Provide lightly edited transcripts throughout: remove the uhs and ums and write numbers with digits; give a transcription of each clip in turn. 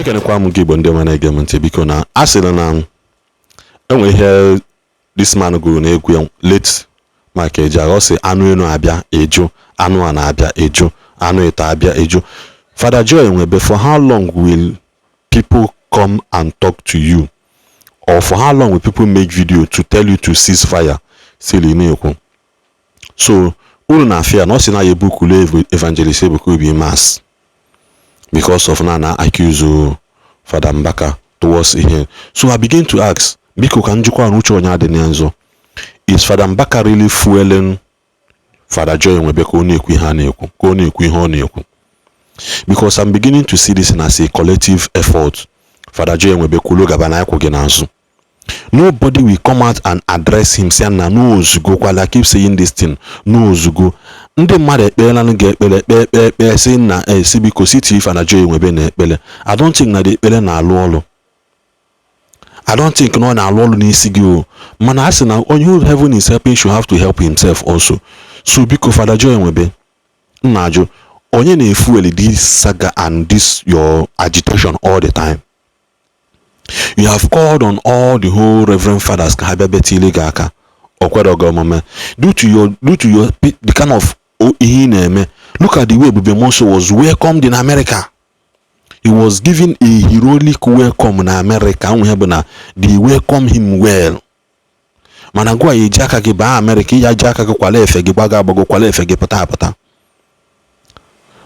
Ekenekwa m gị, Igbo ndị ọma na-ege m ntị. Biko, na a sịrị na enwe ihe this man gụrụ n'egwu ya, late Mike Ejeagha. Ọ sị anụ enu abịa eju, anụ a na-abịa eju, anụ ito abịa eju. Father Joe Nwebe, for how long will people come and talk to you, or for how long will people make video to tell you to cease fire? Still ị na-ekwu. So unu na-afịa na ọ sị na ya ebukulu Evangelist Ebuka Obi mass because of na accuse Fada Mbaka towards ihe. So I begin to ask, biko, ka njikwa na uche onye adị na nzọ, is Fada Mbaka really fueling Fada Joy Nwebe ka ọ na-ekwu ihe a na-ekwu, ka ọ na-ekwu ihe ọ na-ekwu? Because I'm beginning to see this as a collective effort. Fada Joy Nwebe, kwulu gaba na akwụ gị n'azụ. Nobody will come out and address him, say na n'ozugo kwala. Keep saying this thing n'ozugo. Ndị mmadụ ekpeela gị ekpere, ekpe ekpe ekpe, sị na esi biko si tie Fada Joy Nwebe na ekpere. I don't think na the ekpere na-alụ ọlụ. I don't think na ọ na-alụ ọlụ n'isi gị o. Mana a sị na onye who heaven is helping should have to help himself also. So biko, Fada Joy Nwebe, nna, ajụ onye na-efuel this saga and this your agitation all the time. You have called on all the whole reverend fathers ka ha bịa betile gị aka. O kwere gị omume due to your the kind of ihe ị na-eme. Look at the way Ebube Muonso was welcomed in America. He was given a heroic welcome na America. Nwe bụ na they welcome him well, mana gwa ya eji aka gị baa America, ya ji aka gị kwala efe gị gbago agbago, kwala efe gị pụta apụta.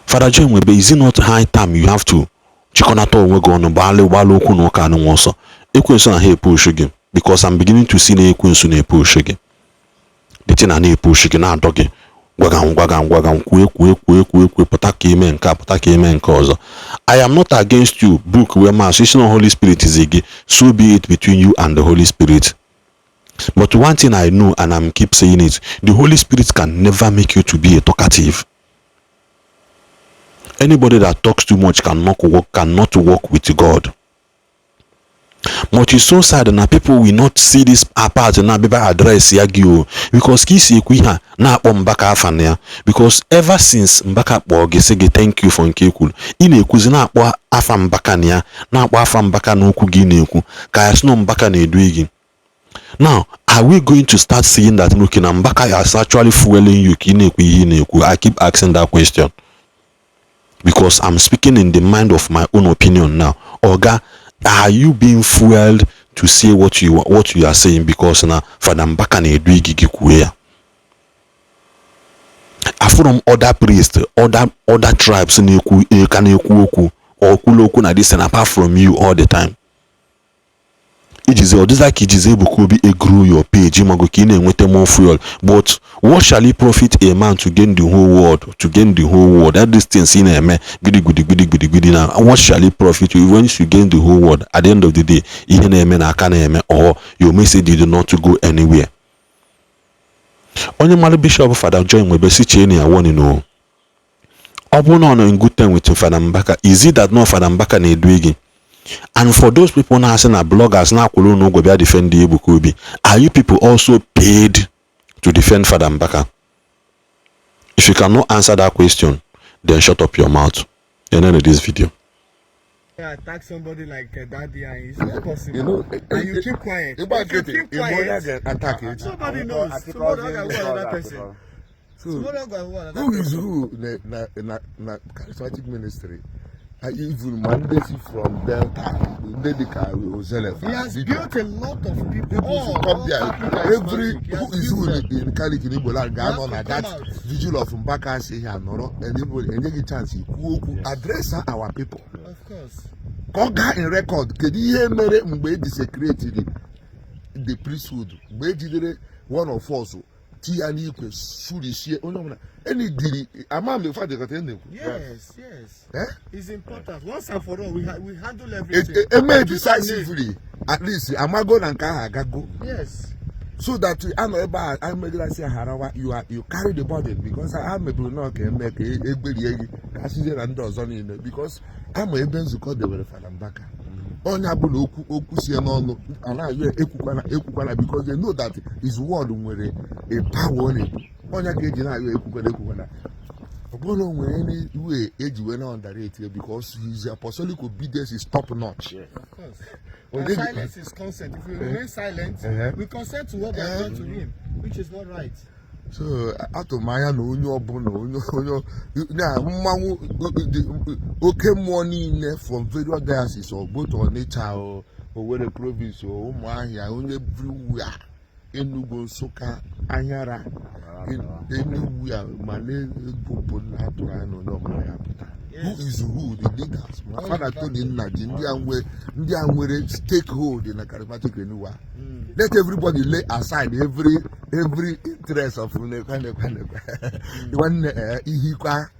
Fada Joe Nwebe, is it not high time you have to chịkọnata onwe gị ọnụ, gbalị gbalị okwu na ụka anụ nwa ọsọ ekwensu na ha epush gị? Because I'm beginning to see na ekwensu na-epush gị. The thing na na-epush gị, na-adọ gị, gwagam gwagam gwagam, kwue kwue kwue kwue kwue, pụta ka ime nke a, pụta ka ime nke ọzọ. I am not against you. Book wee mass isi na Holy Spirit is gị, so be it between you and the Holy Spirit. But one thing I know, and I'm keep saying it, the Holy Spirit can never make you to be a talkative. Anybody that talks too much cannot work with God. But it's so sad na people will not see this apart na abịa address ya gị o, because ka isi ekwu ihe a na-akpọ Mbaka afa na ya, because ever since Mbaka kpọọ gị, sị gị thank you for nke ekwuru, ị na-ekwuzi na-akpọ afa Mbaka na ya, na-akpọ afa Mbaka n'okwu gị, na-ekwu ka ya sị na Mbaka na-edu gị. Now, are we going to start seeing that, okay, na Mbaka is actually fueling you ka ị na-ekwu ihe ị na-ekwu? I keep asking that question because I'm speaking in the mind of my own opinion now. Oga, are you being fueled to say what you are saying because na Fada Mbaka na-edu gị, gị kwuo ya? Afụrụ m other priest, other tribes na-ekwu, ka na-ekwu okwu or kwulu okwu na this thing apart from you all the time. Ijizi ọ dịza ka ijizi Ebuka Obi grow your page, mago ka ị na-enweta more fuel. But what shall it profit a man to gain the whole world, to gain the whole world? That distance ị na-eme gidi gidi gidi gidi gidi na what shall it profit you when you gain the whole world? At the end of the day, ihe na-eme na aka na-eme, or your message did not go anywhere. Onye mmadụ, Bishop Fada Joy Nwebe, si chee na ya warning o. Ọ bụrụ na ọ nọ in good term with Fada Mbaka, is it that no Fada Mbaka na-edu gị? And for those people na-asị na bloggers na-akwụrụ unu ụgwọ bịa defend Ebuka Obi, are you people also paid to defend Fada Mbaka? If you cannot answer that question, then shut up your mouth. End of this video. Attack somebody like Daddy and it's not possible. And you keep quiet. Igba If you nkịtị, keep Igbo onye quiet, ga-attack echi. Nobody knows. Tomorrow I go another person. So, Tomorrow I go another who is person. who na charismatic ministry? Even ma ndị si from Delta, ndị dịka Ozele. He has built a lot of people. People All, should come all there. Catholic Every charismatic. He who has is who built them. in Catholic in Igbo land ga-anọ na He has to that come out. vigil of Mbaka si ihe anọrọ enye gị chance ikwu okwu, address our people. Of course. Ka ọ gaa in record, kedu ihe mere mgbe e desecrate the priesthood, mgbe ejidere one of us ti ya n'ikwe, surisie onye ọbụla eni diri ama m ife adịkọta na-ekwu? Yes. Eh? It's important. Once and for all, we handle everything. Eme decisively, at least amago na nke ahụ agago. So that anọ ebe a amegidasị harawa, you carry the burden because ha mebiri nọọ ka eme ka egberie gị, ka asịzie na ndị ọzọ niile, because ama ebe nzukọ debere Fada Mbaka, onye abụla okwu okwu sie n'ọnụ a na-ayọ ya, ekwukwana ekwukwana, because they know that his word nwere a power. Ọ na-ekwu onye ka eji na-ayọ ekwukwana ekwukwana. Ọ bụrụ na o nwere any way eji wee na underrate ya, because his apostolic obedience is top notch. Of course. Onye And silence is consent. If we remain silent, we consent to what they have done to him, which is not right. So atụrụ m anya na onye ọbụla, onye na mmanwụ oke mmụọ niile from various dioceses or both Onitsha o, Owerri province o, Ụmụahịa, onye everywhere, Enugu, Nsụka, Anyara, Enugu, ma ego bụ na atụrụ anya na onye ọbụla ya pụta. Who is who, the leaders, ma Fada Tony Nnaji, ndị a nwere stakehold in the charismatic renewal. Let everybody lay aside every interest of nekwa nekwa nekwa nwanne, ihe ikwa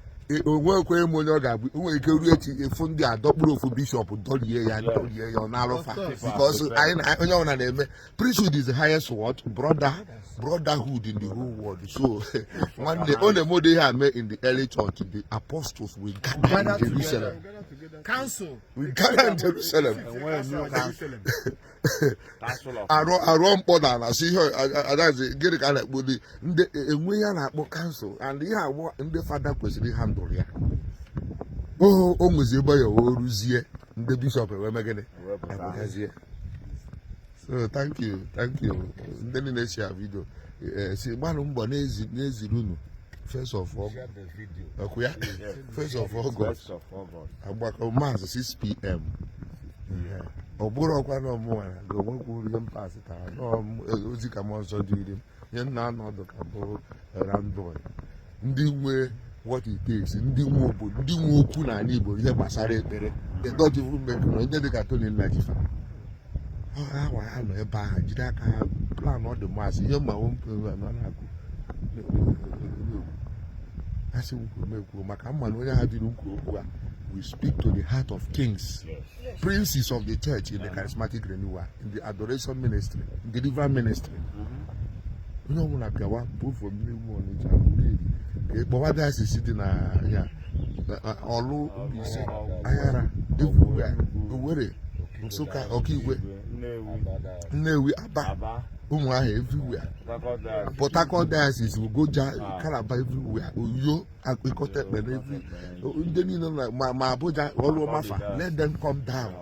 onwekwe m onye ọ ga-abụ. O nwere ike ruo echi, efu ndị a dọkpụrụ ofu bishọp, dọrie ya, dọrie ya, ọ na-alụfa, because anyị na onye ọbụla na-eme priesthood is the highest what brotherhood in the whole world. So nwanne, ọ na-eme ụdị ihe a mee in the early church. The apostles will gather Gather in Jerusalem. together. Council. We gather in Jerusalem. Enwere new council. Council of Arụ mkpọ na ala si ihe adazi gịnị ka a na-akpọ ndị enwe ihe a na-akpọ council, and ihe abụọ ndị fada kwesịrị handle ya. O nwezi ebe ya o ruzie, ndị bishọp ewee mee gịnị? Ewepụta. Ewepụtazie. So thank you, thank you, ndị niile si ya video, si gbanụ mbọ na-eziri unu first of all. Share the video. Ọkụ ya, first of August. 1st of August. Agbakọ mass 6 p.m. Ọ bụrụ ọkwa na ọmụnwa na onwekwu ihe mpas tara nọọ ozi ka mmụọ nsọ dịrị m ihe nna anọdụ ka bụ random ndị nwe what it takes, ndị nwe obodo, ndị nwe okwu n'ala Igbo, ihe gbasara ekpere. They don't even make noise. Ndị dịka Tony Nnajifa, ha nwa ha nọ ebe ahụ jiri aka ha plan ọ dị mass ihe ma nọ na-akụ ha sị nkwu mekwuo maka mma na onye ha jiri nkwu okwu a. We speak to the heart of kings, princes of the church in the charismatic renewal, in the adoration ministry, in the deliverance ministry. Onye ọbụla bịawa bụ from Nnewi, Ọnịcha, Uri, ka ịkpọwa diocese dị na ya, Ọlụ, Mbaise, Aghara, everywhere, Owerri, Nsụka, Ọkaigwe, Nnewi, Nnewi, Aba, Aba, Ụmụahịa, everywhere. Port Harcourt. Port Harcourt diocese, Ogoja, Calabar, everywhere, Uyo, Ikot Ekpene, every ndị niile nọ ma Abuja, Ọlụọmafa, let them come down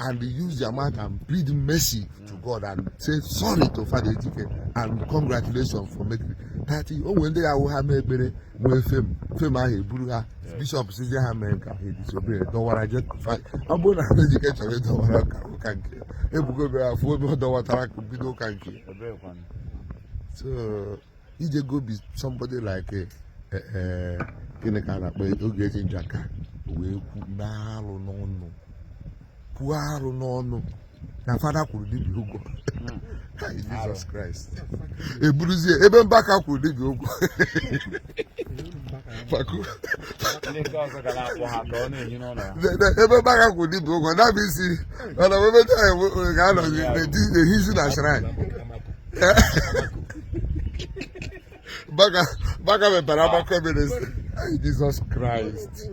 and use their mouth and plead mercy to God and say sorry to Father Ejike and congratulations for making 30. O nwere ndị ya awụ ha mee ekpere nwee fame ahụ eburu ha. Bishọp sizie ha mee nka, ha disobey, dọwara je. Ọ bụrụ na Father Ejike chọrọ ịdọwara ụka nke Ebuka Obi, afụ ebe ọ dọwatara bido ụka nke ya. Ebekwanụ? So ije go be somebody like gịnị ka a na-akpọ Ogechi Njaka wee kwu mee arụ n'ọnụ, kwuo arụ n'ọnụ na fada kwuru dibịa ụgwọ. Hi, Jesus Christ, eburuzie ebe Mbaka kwuru dibịa ụgwọ. Ndị nke ọzọ ga na-akpọ ha ka ọ na-ehi n'ụlọ ya. Ebe Mbaka kwuru dibịa ụgwọ na-abụ isi mana ebe ndị ahụ ga-anọ ehizi na shrine. Mbaka mepere agbakọ ministry. Ay, Jesus Christ.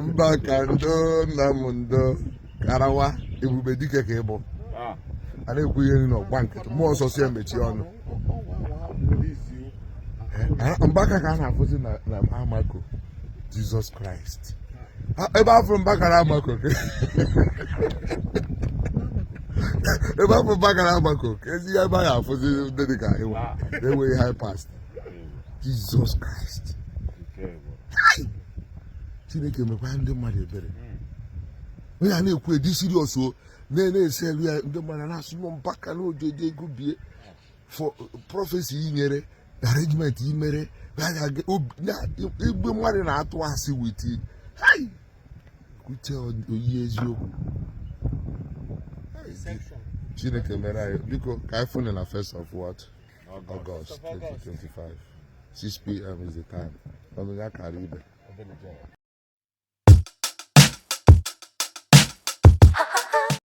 Mbaka, ndo nna m, ndo karawa ebube dike ka ịbụ. Ah, A na-ekwu ihe nri n'ọgba nkịtị, mmụọ nsọ si emechi ọnụ. Mbaka ka a na-afụzi na Amako. Jesus Christ. Ah, ebe afọ Mbaka na Amako, ebe afọ Mbaka na Amako ka ezi ebe a ga-afụzi ndị dị ka ịnwa na-enweghị high past. Jesus Christ. Nke bụ. Chineke mekwa ndị mmadụ ebere. Onye a na-ekwu edi serious o na-ese elu ya, ndị mmadụ na-asụ nọ Mbaka na ojeje ego bie for prophecy inyere arrangement imere igbe mmadụ na-atụ asị with hai kwute oyi eziokwu. Chineke mere anyị, biko, ka anyị fụnụ na first of what? August 2025, 6 p.m. is the time. Ọnụ ya kara ibe.